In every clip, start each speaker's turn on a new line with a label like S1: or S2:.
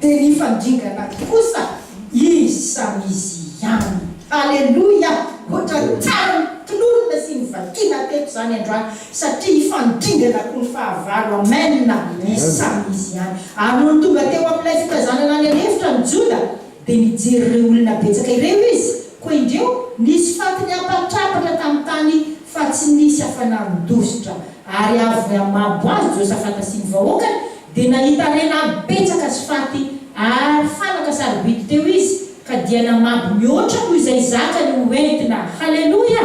S1: Dia nifandringana kosa izy samy izy ihany. Aleloia! Ohatran'ny tsara notononina sy novakiana teto izany androany, satria hifandringana koa ny fahavalo. Amen! Izy samy izy ihany. Ary nony tonga teo amin'ilay fitazanana any an'efitra ny Joda, dia nijery ireo olona betsaka ireo izy, koa indreo, nisy faty niampatrapatra tamin'ny tany fa tsy nisy afa-nandositra. Ary avy namabo azy Josafata sy ny vahoakany, Dia nahita harena betsaka sy faty ary fanaka sarobidy teo izy, ka dia namabo mihoatra noho izay zakany ho entina. Haleloia!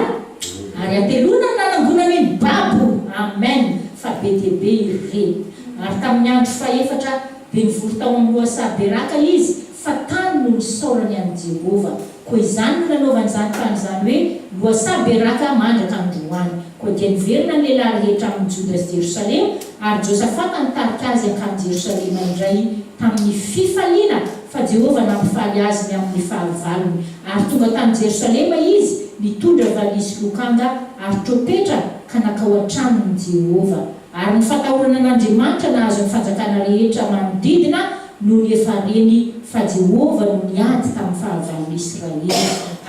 S1: Ary hateloana no nanangonany ny babo. Amen! Fa be dia be ireny. Ary tamin'ny andro fahefatra dia nivory tao amin'ny lohasaha Beraka izy, fa tany no nisaorany an'i Jehovah. Koa izany no nanaovany izany tany izany hoe Lohasaha Beraka mandraka androany. Koa dia niverina ny lehilahy rehetra amin'i Joda sy Jerosalema, ary Josafata nitarika azy hankany Jerosalema indray tamin'ny fifaliana, fa Jehovah nampifaly azy ny amin'ny fahavalony. Ary tonga tany Jerosalema izy, nitondra valiha sy lokanga ary trompetra, ka nankao an-tranon'i Jehovah. Ary ny fatahorana an'Andriamanitra nahazo ny fanjakana rehetra manodidina, nony efa reny fa Jehovah no niady tamin'ny fahavalon'i Israely.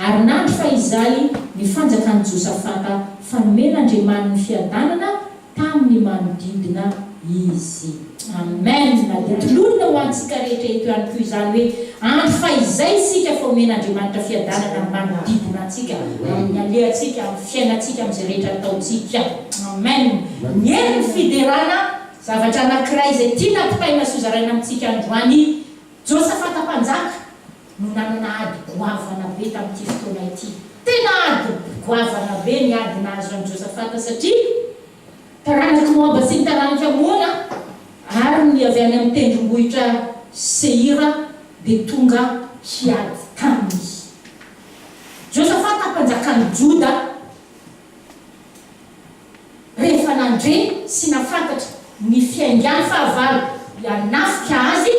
S1: Ary nandry fahizay ny fanjakan'i Josafata, fa nomen'Andriamaniny fiadanana tamin'ny manodidina izy. Amen! Dia tolorina ho antsika rehetra eto ihany koa izany hoe andro fahizay isika fa omen'Andriamanitra fiadanana amin'ny manodidina antsika, amin'ny alehantsika, amin'ny fiainantsika, amin'izay rehetra ataontsika. Amen! Ny herin'ny fiderana. Zavatra anankiray izay tiana ampitaina sy hozaraina amintsika androany, Josafata Mpanjaka no nanana ady goavana be tamin'ity fotoana ity. Tena ady goavana be ny ady nahazo an'i Josafata satria taranak'i Moaba sy ny taranak'i Amona ary ny avy any amin'ny tendrombohitra Seira dia tonga hiady taminy. Josafata mpanjakan'i Joda. Rehefa nandre sy nafantatra ny fiaingàny fahavalo hianafika azy,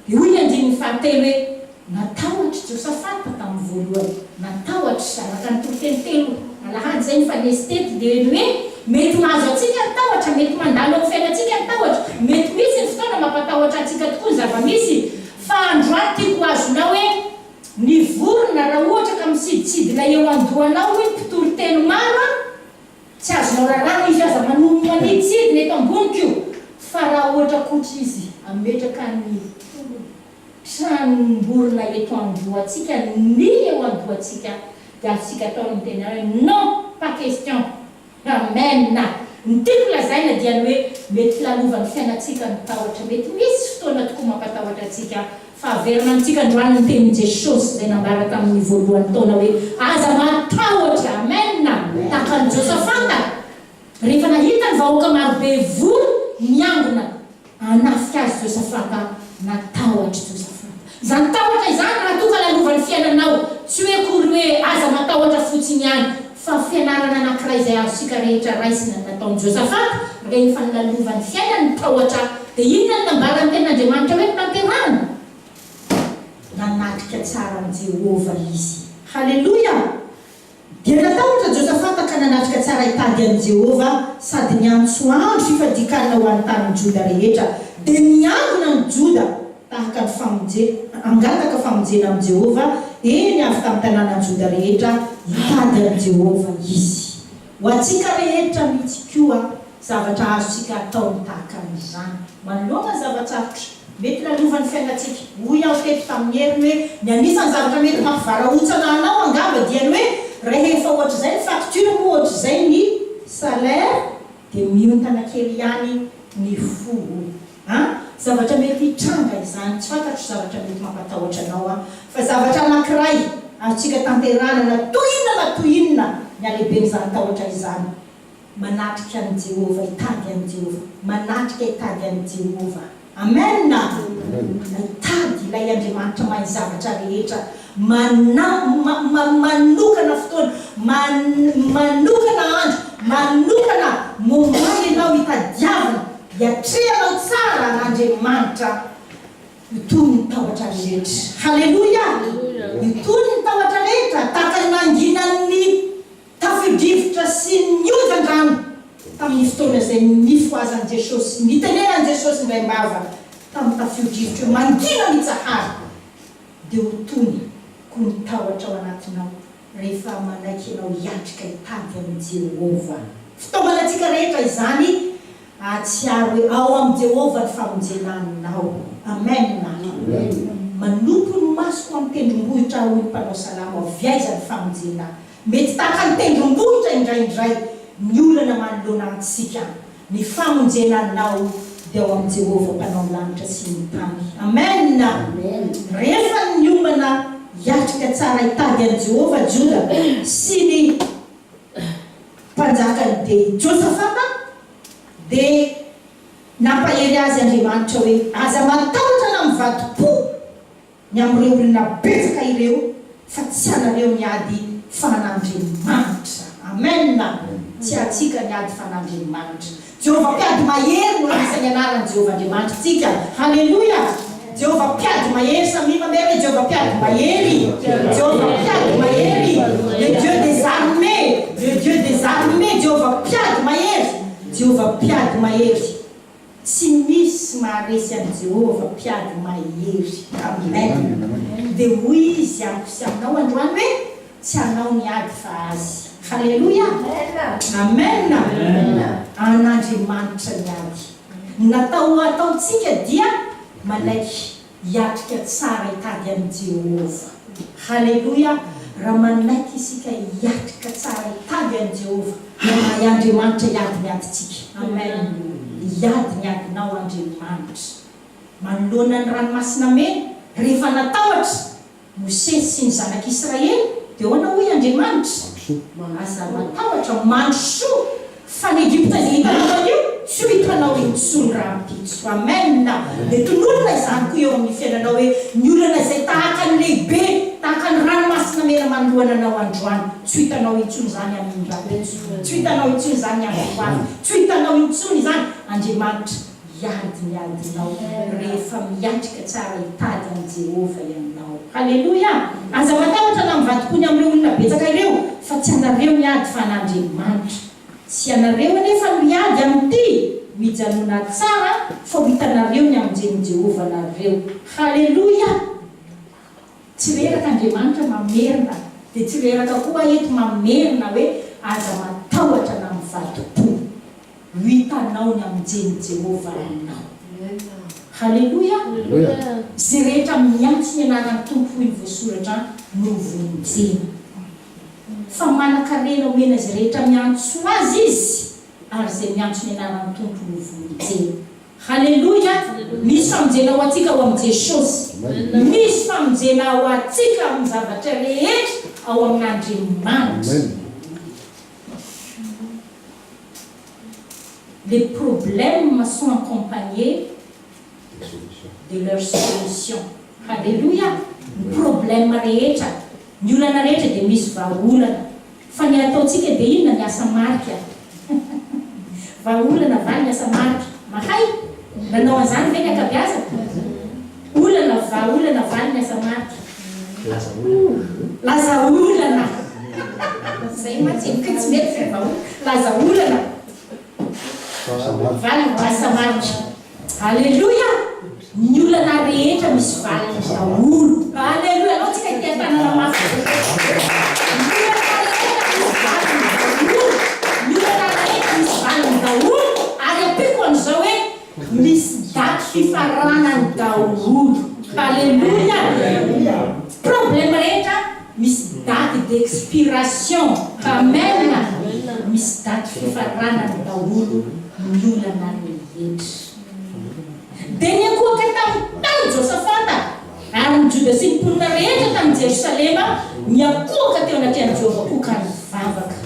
S1: dia hoy ny andininy fahatelo hoe, Natahotra Josafata tamin'ny voalohany. Natahotra, araka ny toriteny telo alahady izay nifanesy teto, dia ny hoe mety mahazo antsika ny tahotra, mety mandalo amin'ny fiainantsika ny tahotra, mety misy ny fotoana mampatahotra antsika tokoa ny zava-misy, fa androany tiako ho azonao hoe, Ny vorona raha ohatra ka misiditsidina eo andohanao hoy ny mpitory teny maro an! Tsy azonao raràna izy aza manohy maniditsidina eto amboniko fa raha ohatra kotra izy ametraka ny tranom-borona eto andohantsika ny eo andohantsika dia azontsika atao ny miteny hoe non pas question Amen! Ny tiako lazaina dia ny hoe mety lalovan'ny fiainantsika ny tahotra, mety misy fotoana tokoa mampatahotra antsika, fa averina amintsika androany ny tenin'i Jesosy izay nambara tamin'ny voalohan'ny taona hoe aza matahotra! Amen! Tahaka an'i Josafata, rehefa nahita ny vahoaka marobe vory niangona Hanafika azy Josafata, natahotra Josafata. Izany tahotra izany raha toa ka lalovan'ny fiainanao, tsy hoe akory hoe aza matahotra fotsiny ihany, fa fianarana anankiray izay azontsika rehetra raisina ny nataon'i Josafata rehefa nolalovan'ny fiainany ny tahotra, dia inona no nambaran'ny Tenin'Andriamanitra hoe notanterahiny? Nanatrika tsara an'i Jehovah izy. Haleloia! Dia natahotra Josafata ka nanatrika tsara hitady an'i Jehovah sady niantso andro fifadian-kanina ho an'ny tanin'i Joda rehetra. Dia niangona ny Joda tahaka ny famonje, hangataka famonjena amin'i Jehovah, eny, avy tamin'ny tanànan'i Joda rehetra hitady an'i Jehovah izy. Ho antsika rehetra mihitsy koa, zavatra azontsika atao ny tahaka an'izany, manoloana ny zava-tsarotra. Mety lalovan'ny fiainantsika. Hoy aho teto tamin'ny heriny hoe ny anisan'ny zavatra mety mampivarahontsana anao angamba dia ny hoe rehefa ohatr'izay ny facture moa ohatr'izay ny salaire dia miontana kely ihany ny fo an! Zavatra mety hitranga izany, tsy fantatro zavatra mety mampatahotra anao an! Fa zavatra anankiray azontsika tanterahana na toy inona na toy inona ny halehiben'izany tahotra izany, Manatrika an'i Jehovah, hitady an'i Jehovah, manatrika hitady an'i Jehovah. Amen! Hitady ilay Andriamanitra mahay zavatra rehetra, mana, ma, ma, manokana fotoana, man, manokana andro, manokana moment ianao hitadiavana, hiatrehanao tsara an'Andriamanitra. Io tony ny tahotra rehetra. Haleloia! Io tony ny tahotra rehetra, tahaka ny nanginan'ny. Tafio-drivotra sy niozan-drano tamin'ny fotoana izay nifohazan'i Jesosy, nitenenan'i Jesosy indraim-bava. Tamin'ny tafio-drivotra eo mangina mitsahara dia ho tony koa ny tahotra ao anatinao rehefa manaiky ianao hiatrika hitady an'i Jehovah. Fitaomana antsika rehetra izany hahatsiaro hoe ao amin'i Jehovah ny famonjena anao. Amen! Manopy ny masoko amin'ny tendrombohitra aho, hoy ny mpanao salamo, avy aiza ny famonjena ahy? Mety tahaka ny tendrombohitra indraindray ny olana manoloana antsika. Ny famonjena anao dia ao amin'i Jehovah Mpanao ny lanitra sy ny tany. Amen! Rehefa niomana hiatrika tsara hitady an'i Jehovah Joda sy ny mpanjakany dia i Josafata, dia nampahery azy Andriamanitra hoe, Aza matahotra na mivadi-po. ny amin'ireo olona betsaka ireo fa tsy anareo ny ady fa an'Andriamanitra. Amen! Tsy antsika ny ady fa an'Andriamanitra. Jehovah mpiady mahery no anisan'ny anaran'i Jehovah Andriamanitritsika. Haleloia! Jehovah mpiady mahery, samia mamerina hoe Jehovah mpiady mahery. Jehovah mpiady mahery. Le Dieu des armées, le Dieu des armées, Jehovah mpiady mahery. Jehovah mpiady mahery. Tsy misy maharesy an'i Jehovah mpiady mahery. Amen. Dia hoy Izy amiko sy aminao androany hoe, tsy anao ny ady fa Azy. Haleloia. Amen. An'Andriamanitra ny ady. Ny natao ho ataontsika dia manaiky hiatrika tsara hitady an'i Jehovah. Haleloia! Raha manaiky isika hiatrika tsara hitady an'i Jehovah, dia Andriamanitra hiady ny adintsika. Amen! Hiady ny adinao Andriamanitra. Manoloana ny Ranomasina Mena, rehefa natahotra Mosesy sy ny zanak'Israely, dia ahoana hoy Andriamanitra? Aza matahotra, mandrosoa, fa ny Egypta izay hitanao anio, tsy ho hitanao intsony rahampitso. Amen! Dia tononina izany koa eo amin'ny fiainanao hoe, ny olana izay tahaka ny lehibe, tahaka ny ranomasina mena manoloana anao androany, tsy ho hitanao intsony izany amin'ny rahampitso, tsy ho hitanao intsony izany ny andro ho avy, tsy ho hitanao intsony izany Andriamanitra. Hiady ny adinao rehefa miatrika tsara hitady an'i Jehovah ianao. Haleloia! Aza matahotra na mivadi-po ny amin'ireo olona betsaka ireo, fa tsy anareo ny ady fa an'Andriamanitra. Tsy ianareo anefa no hiady amin'ity, mijanona tsara fa ho hitanareo ny hamonjen'i Jehovah anareo. Haleloia! Tsy reraka Andriamanitra mamerina, dia tsy reraka koa aho eto mamerina hoe aza matahotra na mivadi-po. Ho hitanao ny hamonjen'i Jehovah anao. Haleloia! Izay rehetra miantso ny anaran'ny Tompo hoy ny voasoratra no vonjena. Fa manan-karena omena izay rehetra miantso Azy Izy, ary izay miantso ny anaran'ny Tompo no vonjena. Haleloia! Misy famonjena ho antsika ao amin'i Jesosy. Misy famonjena ho antsika amin'ny zavatra rehetra ao amin'Andriamanitra. Les problèmes sont accompagnés de leur solution. Haleloia! Ny problème rehetra, ny olana rehetra dia misy vahaolana. Fa ny ataontsika dia inona? Ny asa marika. Vahaolana va ny asa marika? Mahay? Nanao an'izany ve ny ankabeazana? Olana, vahaolana va ny asa marika?
S2: Laza olana.
S1: Laza olana. Zay mantsy e, tsy mety ve vahaolana? Laza olana. Valiny, asa marika. Aleloia! Ny olana rehetra misy valiny daholo. Aleloia! Alao tsika hiteha-tanana mafy be. Ny olana rehetra misy valiny daholo. Ny olana rehetra misy valiny daholo. Ary ampiako an'izao hoe, Misy daty fifaranany daholo. Aleloia! Problème rehetra misy date d'expiration. Amen! Misy daty fifaranany daholo ny olana rehetra. Dia niankohoka tamin'ny tany Josafata, ary ny Joda sy ny mponina rehetra tany Jerosalema niankohoka teo anatrehan'i Jehovah koa ka nivavaka.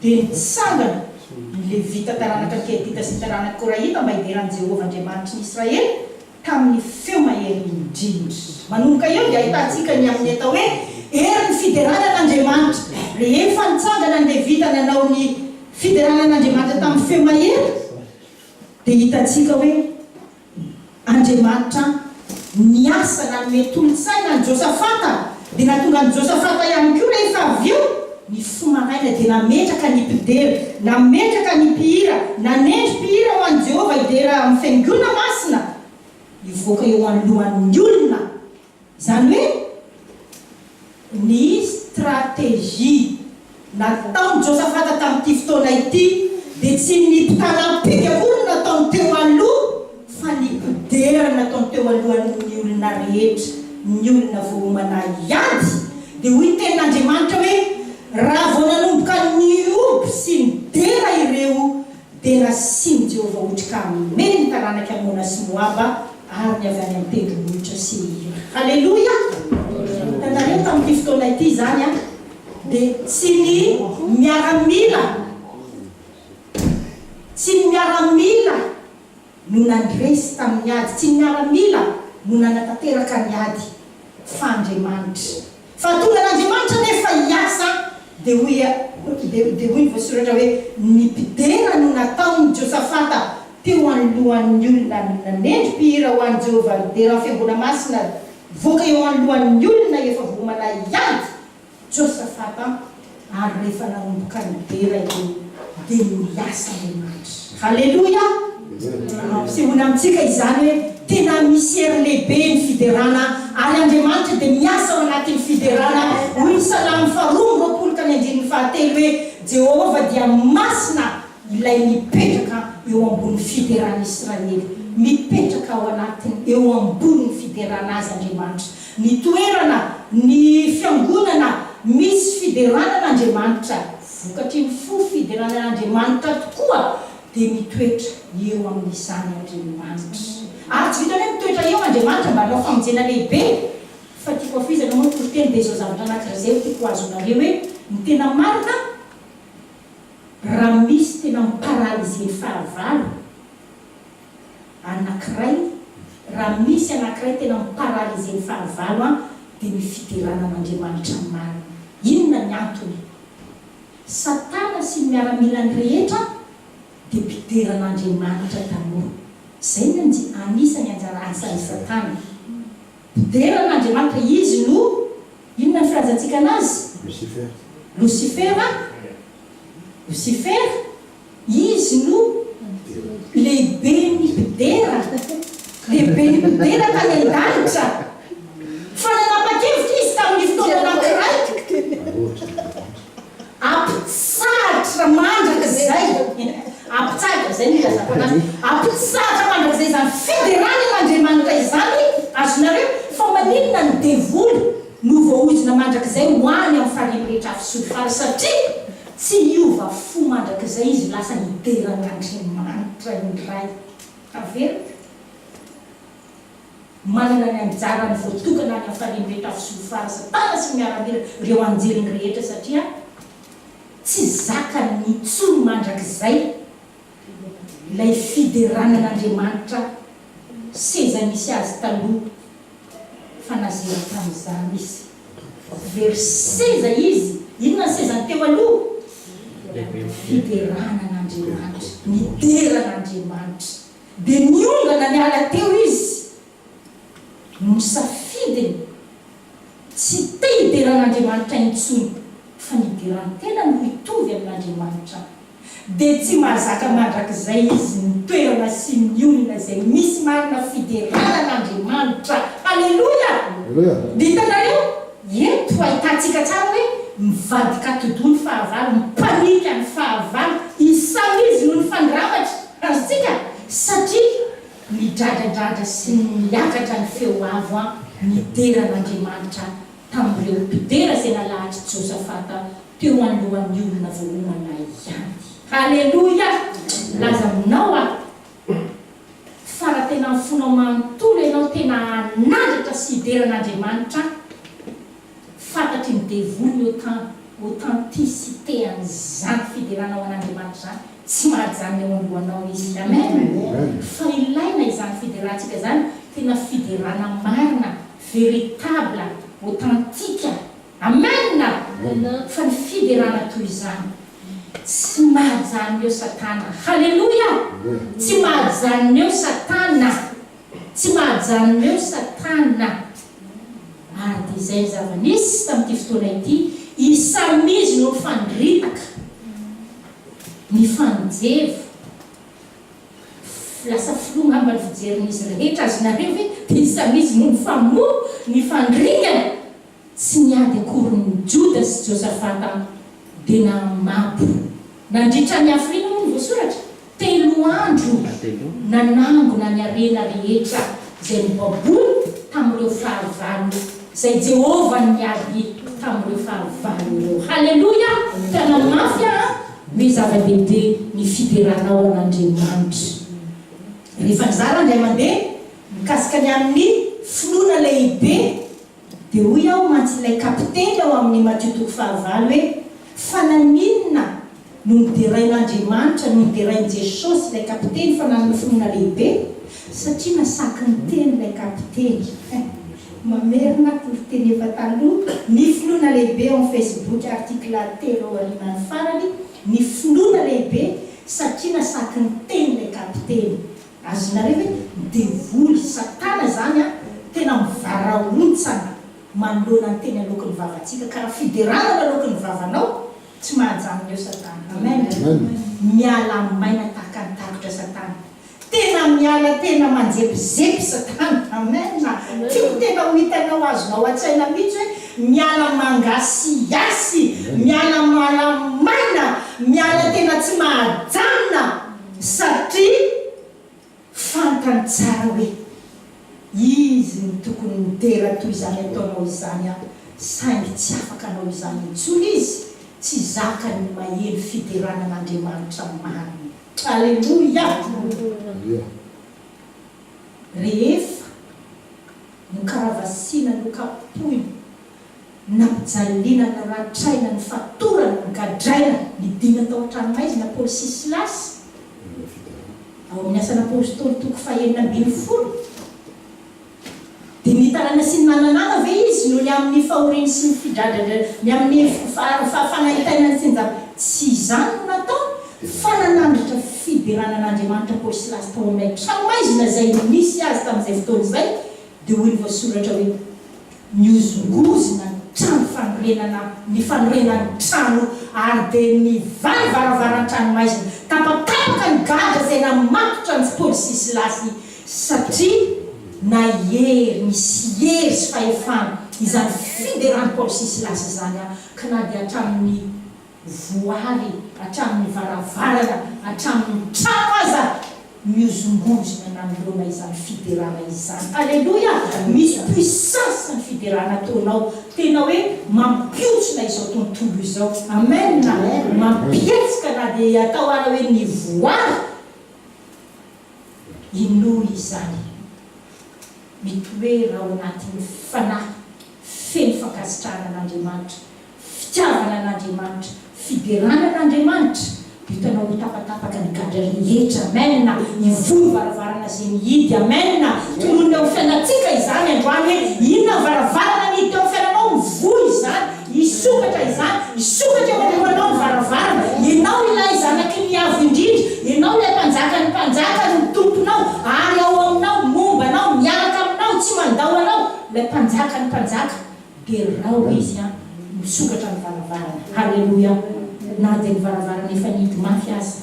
S1: Dia nitsangana ny Levita taranaka Kehatita sy ny taranak'i Korahita mba hidera an'i Jehovah Andriamanitry ny Israely tamin'ny feo mahery indrindra. Manomboka eo dia ahitantsika ny amin'ny atao hoe herin'ny fiderana an'Andriamanitra. Rehefa nitsangana ny Levita nanao ny fiderana an'Andriamanitra tamin'ny feo mahery, dia hitantsika hoe Andriamanitra niasa nanome tolo-tsaina an'i Josafata, dia nahatonga an'i Josafata ihany koa rehefa avy eo. Nifoha maraina dia nametraka ny mpidera, nametraka ny mpihira, nanendry mpihira ho an'i Jehovah hidera amin'ny fiangonana masina, hivoaka eo anoloan'ny olona. Izany hoe ny stratégie nataon'i Josafata tamin'ity fotoana ity dia tsy ny mpitana-piky akory no nataony teo aloha fa ny mpidera no nataony teo alohan'ny olona rehetra, ny olona voaomana hiady. Dia hoy ny tenin'Andriamanitra hoe, Raha vao nanomboka nihoby sy nidera ireo Dia nasian'i Jehovah otrikahamena ny taranak'i Amona sy Moaba ary ny avy any amin'ny tendrombohitra Seira. Haleloia! Hitanareo, tamin'ity fotoana ity izany an, dia tsy ny miaramila, tsy ny miaramila no nandresy tamin'ny ady, tsy ny miaramila no nanatanteraka ny ady, fa Andriamanitra. Fa tonga an'Andriamanitra anefa hiasa, dia hoy dia hoy ny voasoratra hoe, Ny mpidera no nataon'i Josafata teo anoloan'ny olona, nanendry mpihira ho an'i Jehovah nidera ny fiangoana masina nivoaka eo anoloan'ny olona efa voaomana hiady Josafata, ary rehefa nanomboka nidera ireo, dia niasa Andriamanitra. Haleloia! Ampisehoana amintsika izany hoe tena misy hery lehibe ny fiderana, ary Andriamanitra dia miasa ao anatin'ny fiderana. Hoy ny Salamo faharoa amby roapolo ka ny andininy fahatelo hoe, Jehovah dia masina, ilay mipetraka eo ambonin'ny fideran'Israely. Mipetraka ao anatiny, eo ambonin'ny fiderana Azy Andriamanitra. Ny toerana, ny fiangonana misy fiderana an'Andriamanitra, vokatry ny fo fiderana an'Andriamanitra tokoa dia mitoetra eo amin'izany Andriamanitra. Ary tsy vitan'ny hoe mitoetra eo Andriamanitra mba hanao famonjena lehibe, fa tiako hafohizana moa ny toriteny dia izao zavatra anankiray izay no tiako ho azonareo hoe ny tena marina raha misy tena mi-paralyser ny fahavalo anankiray, raha misy anankiray tena mi-paralyser ny fahavalo an, dia ny fiderana an'Andriamanitra marina. Inona ny antony? Satana sy ny miaramilany rehetra dia mpidera an'Andriamanitra taloha. Izay no anisan'ny anjara asan'i Satana. Mpidera an'Andriamanitra, izy no, inona ny filazantsika anazy?
S3: Losifera.
S1: Losifera, Losifera, izy no lehiben'ny mpidera, lehiben'ny mpidera tany an-danitra. Fa nanapa-kevitra izy tamin'ny fotoana anankiray hampitsahatra mandrakizay, hampitsahatra, izay no ilazako anazy, hampitsahatra mandrakizay izany fiderana an'Andriamanitra izany, azonareo? Fa maninona ny devoly no voaozona mandrakizay ho any amin'ny farihy mirehitra afo solifara? Satria tsy hiova fo mandrakizay izy lasa hidera an'Andriamanitra indray. Averiko. Manana ny anjarany voatokana any amin'ny farihy mirehitra afo solifara Satana sy ny miaramila, ireo anjeliny rehetra satria tsy zakany intsony mandrakizay ilay fiderana an'Andriamanitra seza nisy azy taloha fa nazera tamin'izany izy. Very seza izy. Inona ny sezany teo aloha? Fiderana an'Andriamanitra. Nidera an'Andriamanitra. Dia niongana niala teo izy. Nosafidiny tsy te hidera an'Andriamanitra intsony fa ny hideran-tenany ho hitovy amin'Andriamanitra. Dia tsy mahazaka mandrakizay izy ny toerana sy ny olona izay misy marina fiderana an'Andriamanitra. Haleloia! Dia hitanareo, eto ahitantsika tsara hoe mivadika atidoha ny fahavalo, mipanika ny fahavalo, izy samy izy no nifandramatra. Azontsika? Satria Nidradradradra sy niakatra ny feo avo an nidera an'Andriamanitra tamin'ireo mpidera izay nalahatr'i Josafata teo anoloan'ny olona voaomana ihany. Haleloia! Milaza aminao aho fa raha tena amin'ny fonao manontolo ianao tena hanandratra sy hidera an'Andriamanitra, fantatry ny devoly ny authenticité an'izany fiderana ho an'Andriamanitra izany, Tsy mahajanona eo alohanao izy. Amen! Fa ilaina izany fiderantsika izany, tena fiderana marina, véritable, authentique. Amen! Fa ny fiderana toy izany, tsy mahajanona eo Satana. Haleloia! Tsy mahajanona eo Satana. Tsy mahajanona eo Satana. Ary dia izay ny zava-nisy tamin'ity fotoana ity. Izy samy izy no nifandritaka, nifanjevo. Lasa filoha angamba ny fijerin'izy rehetra azonareo ve? Dia izy samy izy no nifamono, nifandringana. Tsy niady akory ny Joda sy Josafata dia nahamabo. Nandritra ny hafiriana moa no voasoratra? Telo andro nanangona ny harena rehetra izay nobaboiny tamin'ireo fahavalo, izay Jehovah niady tamin'ireo fahavalo ireo. Haleloia! Tena mafy an! Hoe zava-dehibe ny fideranao an'Andriamanitra. Rehefa nizara indray mandeha mikasika ny amin'ny finoana lehibe Dia hoy aho mantsy ilay kapiteny ao amin'ny Matio toko fahavalo hoe, fa naninona no noderain'Andriamanitra, no noderain'i Jesosy ilay kapiteny fa nanana finoana lehibe? Satria nasaky niteny ilay kapiteny. Mamerina toriteny efa taloha, ny finoana lehibe ao amin'ny Facebook article telo aorianan'ny farany, ny finoana lehibe satria nasaky niteny ilay kapiteny. Azonareo ve? Ny devoly, satana izany an, tena mivarahontsana manoloana ny teny aloaky ny vavantsika, ka raha fiderana no aloaky ny vavanao, tsy mahajanona eo satana. Amen. Miala maina tahaka ny takotra satana. Tena miala tena manjepizepy satana. Amen. Tiako tena ho hitanao azonao an-tsaina mihitsy hoe miala mangasiasy, miala miala maina, miala tena tsy mahajanona. Satria fantany tsara hoe izy no tokony midera toy izany ataonao izany aho, saingy tsy afaka hanao izany intsony izy, tsy zakany ny maheno fiderana an'Andriamanitra marina. Aleloia! Rehefa nokaravasiana nokapohina Nampijaliana, noratraina, nofatorana, nogadraina, nidina tao an-tranomaizina Paoly sy Silasy, ao amin'ny Asan'ny Apostoly toko fahenina ambinifolo. Dia nitaraina sy nananana ve izy noho ny amin'ny fahoriany sy ny fidradradra, ny amin'ny fanaintainany sy ny zava-, Tsy izany no nataony, fa nanandratra fiderana an'Andriamanitra Paoly sy Silasy tao amin'ilay tranomaizina izay nisy azy tamin'izay fotoana izay, dia hoy ny voasoratra hoe, Nihozongozona ny trano fanorenana ny fanorenan'ny trano ary dia nivaha ny varavaran'ny tranomaizina. Tapatapaka ny gadra izay namatotra an'i Paoly sy Silasy satria nahery, nisy hery sy fahefana izany fideran'i Paoly sy Silasy izany ka na dia hatramin'ny voary hatramin'ny varavarana, hatramin'ny trano aza mihozongozona nanoloana izany fiderana izany. Aleloia! Misy puissance ny fiderana ataonao, tena hoe mampihontsona izao tontolo izao. Amen! Mampihetsika na dia atao ara hoe ny voary, inoy izany. Mitoera ao anatin'ny fanahy feno fankasitrahana an'Andriamanitra. Fitiavana an'Andriamanitra, fiderana an'Andriamanitra, hitanao ho tapatapaka ny gadra rehetra, amen, hivoha varavarana izay mihidy, amen, tononina eo amin'ny fiainantsika izany androany hoe inona ny varavarana nihidy teo amin'ny fiainanao, mivoha izany, hisokatra izany, hisokatra eo anoloanao ny varavarana, ianao ilay zanaky ny Avo Indrindra, ianao ilay Mpanjakan'ny mpanjaka no Tomponao, ary ao aminao, momba anao, miaraka aminao, tsy mandao anao, ilay Mpanjakan'ny mpanjaka. Derao izy an! Misokatra ny varavarana. Haleloia! Na dia ny varavarana efa nihidy mafy aza,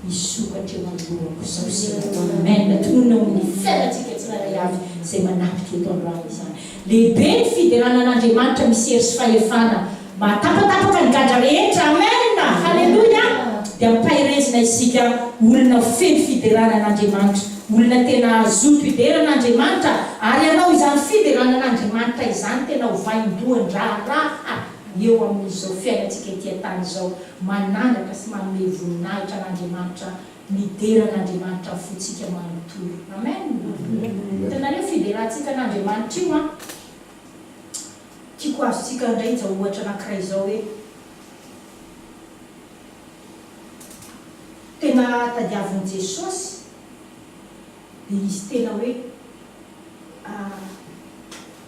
S1: hisokatra eo anoloako izao sy ianao. Amen! Tononina ao amin'ny fiainantsika tsirairay avy izay manatrika eto androany izany. Lehibe ny fiderana an'Andriamanitra misy hery sy fahefana. Mahatapatapaka ny gadra rehetra. Amen! Haleloia! Dia ampaherezina isika olona feno fiderana an'Andriamanitra, olona tena hazoto hidera an'Andriamanitra, ary hanao izany fiderana an'Andriamanitra izany tena ho vaindohan-draharaha eo amin'izao fiainantsika ety an-tany izao, manandratra sy manome voninahitra an'Andriamanitra, midera an'Andriamanitra amin'ny fontsika manontolo. Amen! Hitanareo fiderantsika an'Andriamanitra io an! Tiako azontsika indray izao ohatra anankiray izao hoe, tena tadiavin'i Jesosy dia izy tena hoe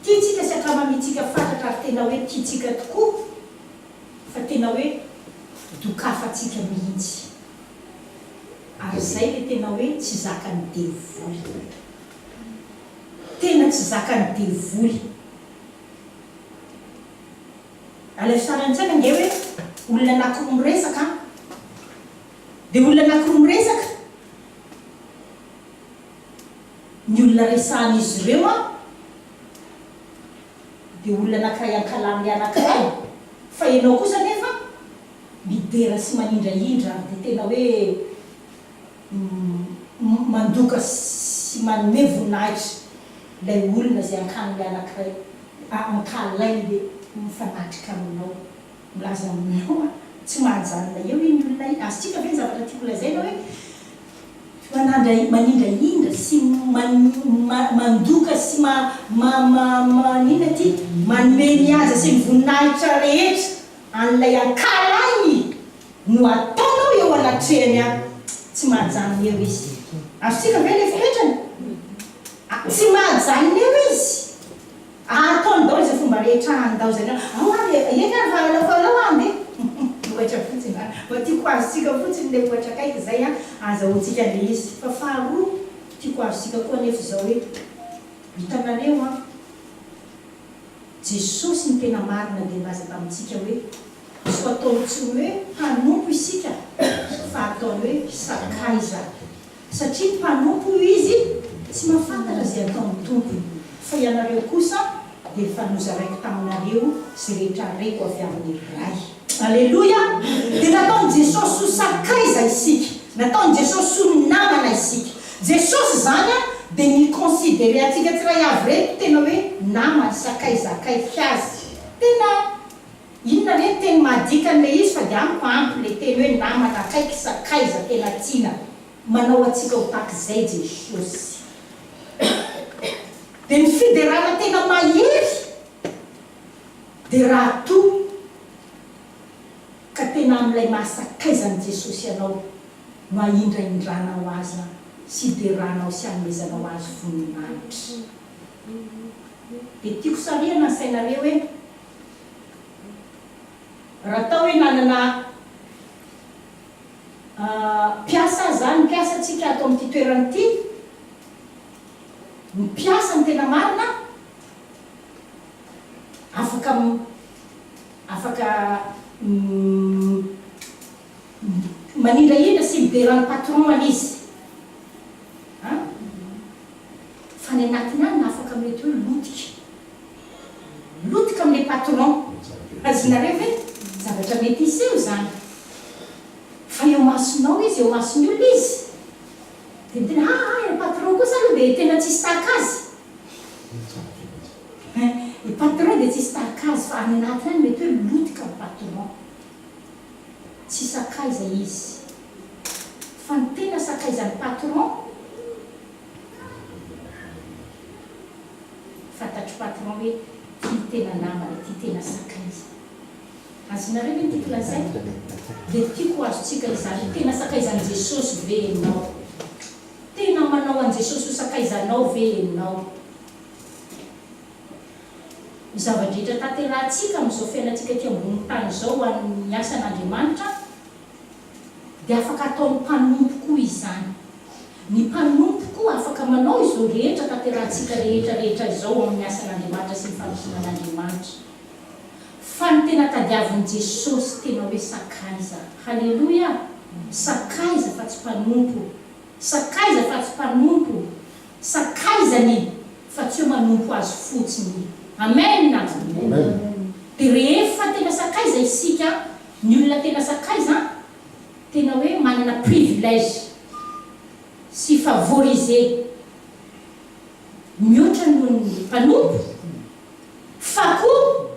S1: tiantsika sy ankamamiantsika fatratra ary tena hoe tiantsika tokoa fa tena hoe dokafantsika mihitsy. Ary izay ilay tena hoe tsy zakan'ny devoly. Tena tsy zakan'ny devoly. Alaivo sary an-tsaina ange hoe olona anankiroa miresaka an! Dia olona anankiroa miresaka, ny olona resahan'izy ireo an, dia olona anankiray ankalan'ilay anankiray, fa ianao kosa anefa midera sy manindrahindra ary dia tena hoe mandoka sy manome voninahitra ilay olona izay ankanin'ilay anankiray, ankahalain'ilay mifanatrika aminao. Milaza aminao aho, tsy mahajanona eo iny olona iny. Azontsika ve ny zavatra tiako lazaina hoe manandra, manindrahindra sy mandoka sy ma, ma, ma, maninona ity? Manome ny haja sy ny voninahitra rehetra an'ilay ankahalainy no ataonao eo anatrehany an! Tsy mahajanona eo izy. Azontsika ve ilay fipetrany? Tsy mahajanona eo izy. Ataony daholo izay fomba rehetra handaozany anao. Ao ary e! Eny ary fa alao fa alao handeha. Ohatra fotsiny an! Mba tiako ho azontsika fotsiny ilay ohatra akaiky izay an, ahazahoantsika an'ilay izy. Fa faharoa tiako ho azontsika koa anefa izao hoe, hitanareo an, Jesosy ny tena marina dia nilaza tamintsika hoe, tsy ho ataony intsony hoe mpanompo isika fa ataony hoe sakaiza. Satria mpanompo hoy izy tsy mahafantatra izay ataon'ny tompony, fa ianareo kosa dia efa nozaraiko taminareo izay rehetra reko avy amin'ny Ray. Aleloia! Dia nataon'i Jesosy ho sakaiza isika, nataon'i Jesosy ho namana isika. Jesosy izany dia mi-considerer antsika tsiray avy ireto tena hoe namany, sakaiza akaiky azy. Tena inona re ny teny mahadika an'ilay izy fa dia amiko ampy ilay teny hoe namana akaiky, sakaiza tena tiana. Manao antsika ho tahak'izay Jesosy. Dia ny fiderana tena mahery dia raha toa ka tena amin'ilay maha sakaizan'i Jesosy anao no ahindrahindranao Azy sy hideranao sy hanomezanao Azy voninahitra. Dia tiako sarihana ny sainareo hoe raha atao hoe nanana Mpiasa zany, mpiasa tsika ato amin'ity toerana ity, ny mpiasa ny tena marina afaka afaka manindrahindra sy midera ny patron-ny izy an! Fa ny anatiny any afaka mety hoe lotika, lotika amin'ilay patron, azonareo ve? Zavatra mety hiseho izany. Fa eo masonao izy, eo mason'ny olona izy, dia miteny ah ah i patron kosa aloha dia tena tsisy tahaka azy. I patron dia tsisy tahaka azy fa any anatiny any mety hoe lotika ny patron. Tsy sakaiza izy. Fa ny tena sakaizan'ny patron, fantatr'i patron hoe ity tena namana, ity tena sakaiza. Azonareo ve ny tiako lazaina? Dia tiako ho azontsika izany. Tena sakaizan'i Jesosy ve ianao? Tena manao an'i Jesosy ho sakaizanao ve ianao? Ny zava-drehetra tanterahantsika amin'izao fiainantsika ety ambonin'ny tany izao ho an'ny asan'Andriamanitra dia afaka ataon'ny mpanompo koa izany. Ny mpanompo koa afaka manao izao rehetra tanterahantsika rehetra rehetra izao amin'ny asan'Andriamanitra sy ny fanompoana an'Andriamanitra. Fa ny tena tadiavin'i Jesosy tena hoe sakaiza. Haleloia! Sakaiza fa tsy mpanompo. Sakaiza fa tsy mpanompo. Sakaizany fa tsy hoe manompo Azy fotsiny. Amen! Dia rehefa tena sakaiza isika, ny olona tena sakaiza an, tena hoe manana privilège sy favorisé mihoatra noho ny mpanompo, Fa koa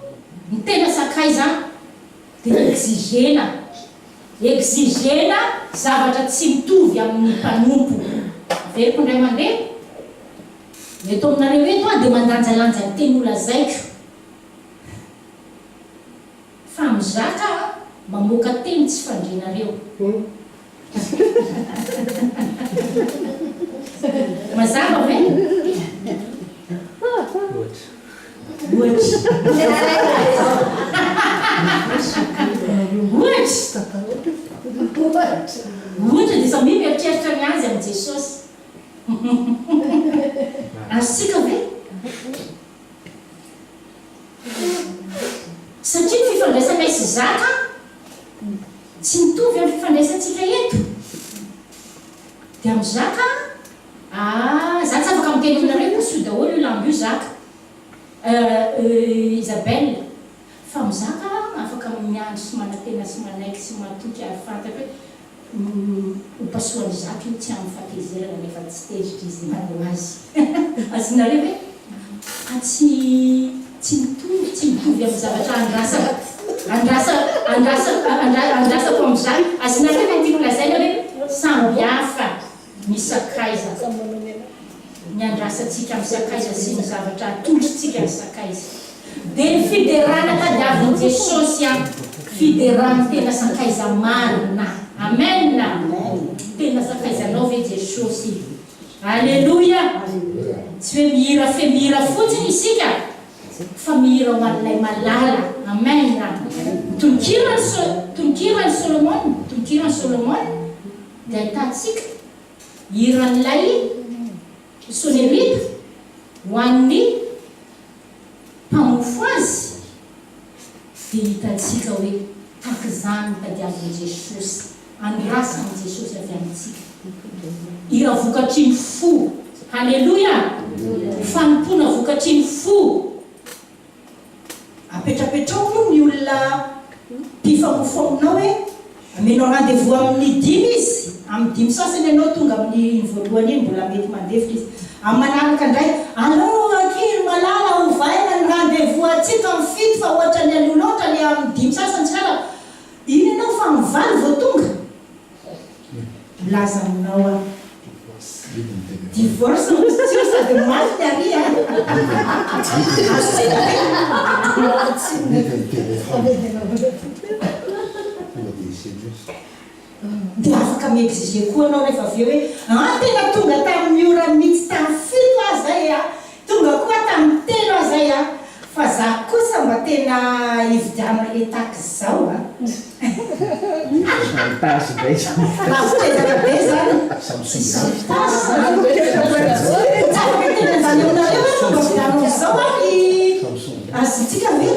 S1: ny tena sakaiza dia exigena, exigena zavatra tsy mitovy amin'ny mpanompo. Averiko indray mandeha, ny eto aminareo eto aho dia mandanjalanja ny teny holazaiko. Fa mizaka aho mamoaka teny tsy fandrenareo. Mazava ve?
S2: Ohatra.
S1: Ohatra. Ohatra. Ohatra dia samia mieritreritra ny azy amin'i Jesosy. Azontsika ve? Satria ny fifandraisana. amin'i Zaka tsy mitovy amin'ny fifandraisantsika eto. Dia amin'i Zaka, ah, za tsy afaka miteny aminareo hoe pasoy daholo io lamba io Zaka, euh, Isabelle, fa amin'i Zaka afaka miandry sy manantena sy manaiky sy matoky ary fantako hoe ho pasohan'i Zaka io tsy amin'ny fahatezerana nefa tsy tezitra izy manao azy. Azonareo ve? Fa tsy tsy mitovy, tsy mitovy amin'ny zavatra andrasako, andrasa, andrasa, andrasako amin'izany. Azonareo ve ny tiako lazaina hoe samby hafa ny sakaiza, ny andrasantsika amin'ny sakaiza sy ny zavatra atolotritsika ny sakaiza. Dia ny fiderana tadiavin'i Jesosy an, fideran'ny tena sakaiza marina. Amen! Tena sakaizanao ve Jesosy? Aleloia! Tsy hoe mihira fe mihira fotsiny isika fa mihira ho an'ilay malala. Amen! Tononkiran'i So, tononkiran'i Solomona, tononkiran'i Solomona dia ahitantsika hiran'ilay Sonemita ho an'ny mpamofo azy dia hitantsika hoe tahaka izany no tadiavin'i Jesosy. Andrasan'i Jesosy avy amintsika. Hira vokatry ny fo. Haleloia! Fanompoana vokatry ny fo. Apetrapetrao moa ny olona mpifamofo aminao hoe amenao rendez-vous amin'ny dimy izy, amin'ny dimy sasany ianao tonga amin'iny voalohany iny mbola mety mandefitra izy. Amin'ny manaraka indray, alou akia ry malala ovaina ny rendez-vous antsika amin'ny fito fa ohatran'ny aloha loatra le amin'ny dimy sasany tsy lalako. Iny ianao fa amin'ny valo vao tonga? Milaza aminao aho. Divorce hozy tsy io sady maty ny ary a! Azontsika ve? Dia afaka mi-exiger koa anao rehefa avy eo hoe an tena tonga tamin'ny ora mihitsy tamin'ny fito aho zay a! Tonga koa tamin'ny telo aho zay a! Fa za kosa mba tena hividiano an'le taky zao a!
S2: Chantage indray zany.
S1: Lavitr'ezaka be zany. Chantage zany. Tsy afaka hiteny an'izany aminareo aho fa mba vidiano amin'izao ary azontsika ve?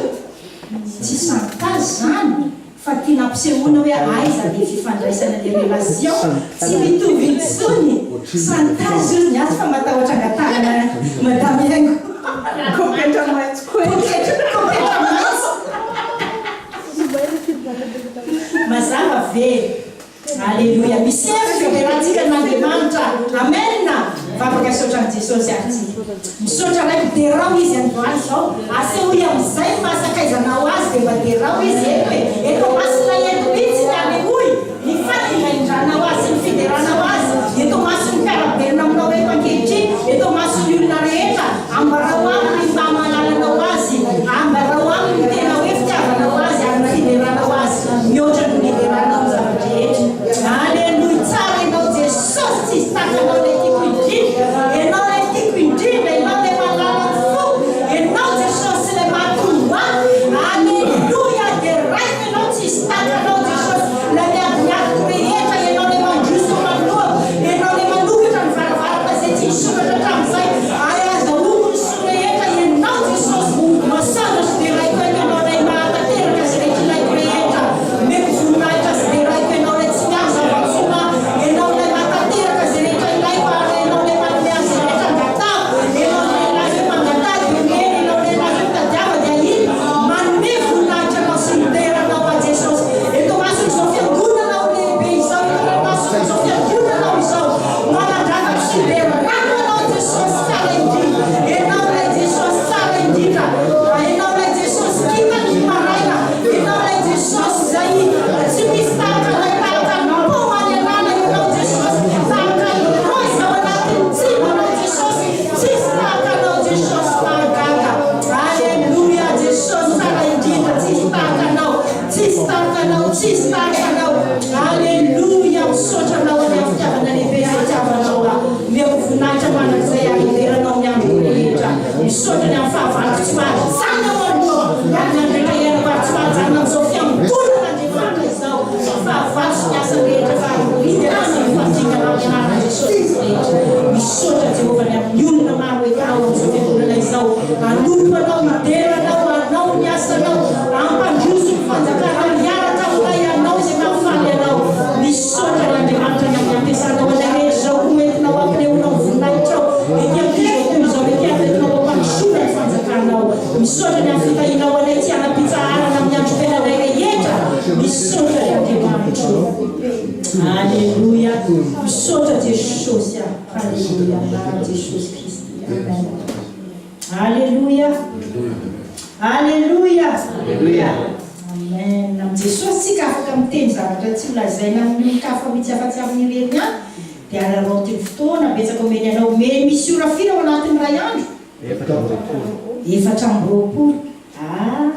S1: Tsy chantage zany. Fa tiana ampisehoana hoe aiza le fifandraisana le relation tsy mitovy intsony, chantage hozy ny azy fa matahotra angatahana madame Haingo.
S3: Poketra maitso koa e.
S1: Poketra maitso. Mazava ve? Aleloia misy hevitra hiderantsika an'Andriamanitra Amen Vavaka hisaotra an'i Jesosy ary tsika Misaotra Raiko derao Izy androany izao Asehoy amin'izay ny maha sakaizanao Azy dia mba derao Izy eto e Eto masina eto mihitsy ny alehoy ny fanindraindranao Azy sy ny fideranao Azy eto mason'ny mpiara-belona aminao eto ankehitriny eto mason'ny olona rehetra Ambarao aminy ny maha malalanao azy, ambarao aminy ny tena hoe fitiavanao azy ary ny fideranao azy mihoatra noho ny hideranao ny zava-drehetra. Aleloia tsara ianao Jesosy tsisy tahaka anao ilay tiako indrindra, ianao ilay tiako indrindra, ianao ilay malala ny foko, ianao Jesosy ilay mahatonga ahy, aleloia deraiko ianao tsisy tahaka anao Jesosy ilay miady ny adiko rehetra, ianao ilay mandroso ny manoloako, ianao ilay manokatra ny varavarana izay tsy nisokatra hatramin'izay. Ary azahoako ny soa rehetra Ianao Jesosy Masandra sy deraiko eto Ianao Ilay mahatanteraka izay rehetra ilaiko rehetra Omeko voninahitra sy deraiko Ianao Ilay tsy miandry zava-tsoa Ianao Ilay mahatanteraka izay rehetra ilaiko Ary Ianao Ilay manome ahy izay rehetra angatahako Ianao Ilay milaza hoe mangataha dia omena Ianao Ilay milaza hoe mitadiava dia hita Manome voninahitra Anao sy midera Anao aho Jesosy Eto imason'izao fiangonanao lehibe izao Eto imason'izao fiangonanao izao Manandratra sy derako Anao Jesosy tsara indrindra Enao ilay Jesosy tsara indrindra Enao ilay Jesosy kintana ny maraina Enao ilay Jesosy izay tsy misy tahaka anay tahaka ny paoma any an'ala Enao Jesosy tahaka ny raozy ao anatin'ny tsilo Anao Jesosy tsisy tahaka Anao Jesosy mahagaga Aleloia Jesosy tsara indrindra tsisy tahaka Anao Tsisy tahaka anao, tsisy tahaka anao. Aleloia, misaotra anao any amin'ny fitiavana lehibe izay itiavanao ahy. Omeko voninahitra mandrakizay ary hidera anao amin'ny androko rehetra. Misaotra ny amin'ny fahavaloko tsy mahajanona eo anoloako, ary ny andro rehetra iainako ary tsy mahajanona amin'izao fiangonan'Andriamanitra izao. Ny fahavalo sy ny asany rehetra fa ridana ny fandringana amin'ny anaran'i Jesosy izy rehetra. Misaotra Jehovah ny amin'ny olona maro entinao amin'izao fiangonana izao hanompo anao, hidera anao, hanao ny asanao. Hampandroso ny fanjakanao. Misaotra ny amin'ny fitahianao anay tsy hanam-pitsaharana amin'ny androm-piainanay rehetra. Misaotra ry Andriamanitra ô. Aleloia. Misaotra Jesosy a. Aleloia. Anaran'i Jesosy Kristy. Amen. Aleloia. Aleloia.
S2: Aleloia.
S1: Amen. Amin'i Jesosy tsika afaka miteny zavatra tsy ho lazaina amin'ny olon-kafa mihitsy afa-tsy aminy irery ihany. Dia araraoty ny fotoana betsaka omeny anao. Omeny misy ora firy ao anatin'ny iray andro?
S2: 24.
S1: 24. Ah!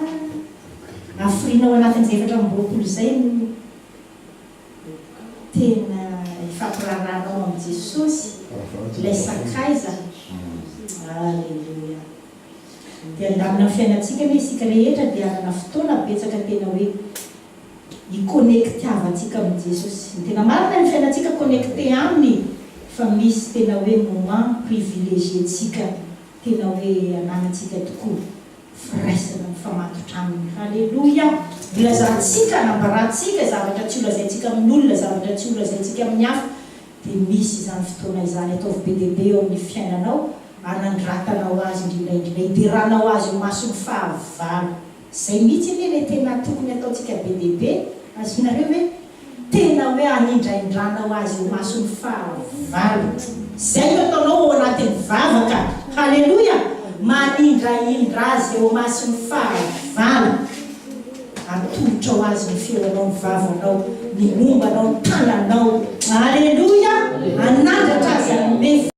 S1: Hafiriana ao anatin'izay 24 izay no tena ifampiraharahanao amin'i Jesosy, ilay sakaiza. Aleloia. Dia handamina ny fiainantsika anie isika rehetra dia hanana fotoana betsaka tena hoe hi-connectiavantsika amin'i Jesosy. Ny tena marina ny fiainantsika connecté Aminy fa misy tena hoe moment privilégié-ntsika tena hoe ananantsika tokoa firaisana mifamatotra Aminy. Haleloia! Ilazantsika, anambarantsika zavatra tsy holazaintsika amin'olona, zavatra tsy holazaintsika amin'ny hafa, dia misy izany fotoana izany. Ataovy be dia be eo amin'ny fiainanao, anandratanao Azy indrindra indrindra, hideranao Azy eo imason'ny fahavalo. Zay mihitsy anie ilay tena tokony ataontsika be dia be, azonareo ve? Tena hoe anindraindranao azy eo imason'ny fahavalo. Zay no ataonao ao anatin'ny vavaka. Haleloia! Manindraindra azy eo imason'ny fahavalo. Atolotrao azy ny feonao, ny vavanao, ny momba anao, ny tananao. Aleloia! Hanandratra azy hanome.